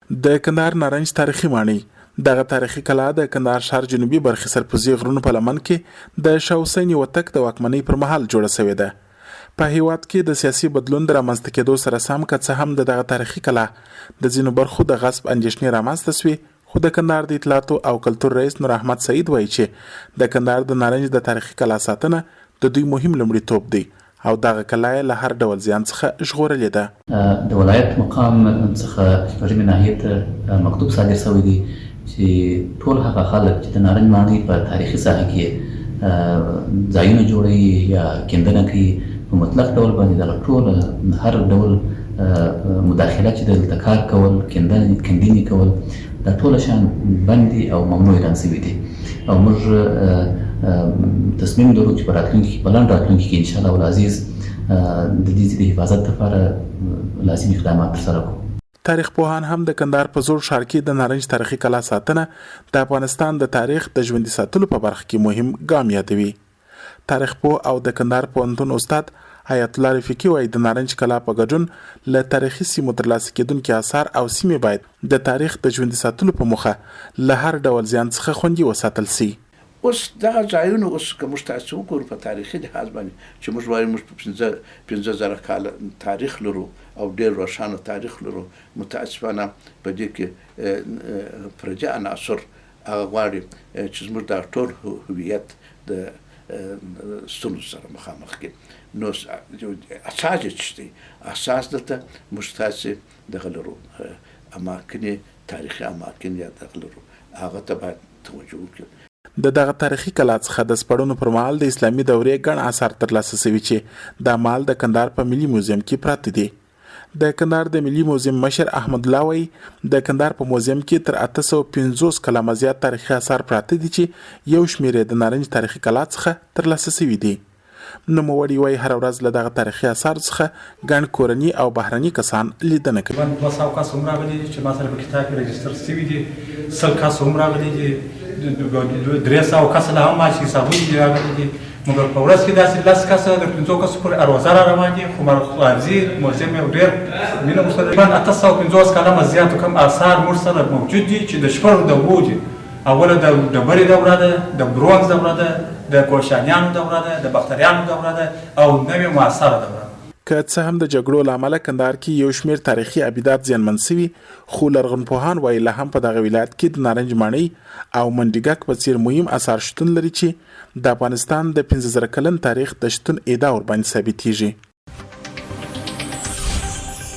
د کندهار نارنج تاریخي ماڼۍ دغه تاریخي کلا د کندهار ښار جنوبي برخې سرپوزې غرونو په لمن کې د شاه حسین هوتک د واکمنۍ پر مهال جوړه شوې ده. په هیواد کې د سیاسي بدلون د رامنځته کېدو سره سم که څه هم د دغه تاریخي کلا د ځینو برخو د غصب اندېښنې رامنځته شوې، خو د کندهار د اطلاعاتو او کلتور رئیس نور احمد سعید وایي چې د کندهار د نارنج د تاریخي کلا ساتنه د دوی مهم لومړیتوب دی او دغه کلا یې له هر ډول زیان څخه ژغورلې ده. د ولایت مقام څخه شپږمې ناحیې ته مکتوب صادر شوی دی چې ټول هغه خلک چې د نارنج ماڼۍ په تاریخي ساحه کې ځایونه جوړوي یا کیندنه کوي په مطلق ډول باندې دغه ټوله هر ډول مداخله چې دلته کار کول کیندنې کول دا ټوله شیان بند دي او ممنوع اعلان شوي دي او موږ تصمیم لرو چې په راتلونکي کې په لنډ راتلونکي کې ان شاء الله العزیز د دې ځای د حفاظت لپاره لازم اقدامات ترسره کړو. تاریخ پوهان هم د کندهار په زوړ ښار کې د نارنج تاریخي کلا ساتنه د افغانستان د تاریخ د ژوندي ساتلو په برخه کې مهم ګام یادوي. تاریخ پوه او د کندهار پوهنتون استاد حیات الله رفیقي وايي، د نارنج کلا په ګډون له تاریخي سیمو ترلاسه کېدونکي اثار او سیمې باید د تاریخ د ژوندي ساتلو په موخه له هر ډول زیان څخه خوندي وساتل شي. اوس دغه ځایونه اوس که موږ تاسې وګورو په تاریخي لحاظ باندې چې موږ وایو موږ په 5000 کاله تاریخ لرو او ډېر روښانه تاریخ لرو، متاسفانه په دې کې پردي عناصر هغه غواړي چې زموږ دا ټول هویت د ستونزو سره مخامخ کړي. نو اساس یې څه دی؟ اساس دلته موږ تاسې دغه لرو، اماکنې، تاریخي اماکن یا دغه لرو، هغه ته باید توجه وکړو. د دغه تاریخي کلا څخه د سپړنو پر مهال د اسلامي دورې ګڼ اثار ترلاسه شوي چې دا مهال د کندهار په ملي موزیم کې پراته دي. د کندهار د ملي موزیم مشر احمدالله وايي، د کندهار په موزیم کې تر 850 قلمه زیات تاریخي اثار پراته دي چې یو شمېر یې د نارنج تاریخي کلا څخه ترلاسه شوي دي. نوموړی وايي، هره ورځ له دغه تاریخي اثارو څخه ګڼ کورني او بهرني کسان لیدنه کوي. تقریبا 200 کسه هم راغلي دي چې ما سره په کتاب کې رجسټر شوي دي، 100 کسه هم راغلي دي، 300 کسه لا هم ما چې حسابوني دي راغلي دي. مګر په ورځ کې داسې 10 کسه تر 5 کسو پورې اروزه را روان دي، خو مرغارزي موزیم یو ډېر مینه ورسره لري. 850 قلمه زیات کم آثار موږ سره موجود دي چې د شپږو دورو دي. اوله د ډبرې دوره ده، د برونز دوره ده، د کوشانیانو دوره ده، د باختریانو دوره ده او نوې معاصره دوره ده. که څه هم د جګړو له امله کندهار کې یو شمېر تاریخي ابدات زیانمن شوي، خو لرغونپوهان وايي لا هم په دغه ولایت کې د نارنج ماڼۍ او منډیګک په څېر مهم اثار شتون لري چې د افغانستان د 5000 کلن تاریخ د شتون ادعا ورباندې ثابتېږي.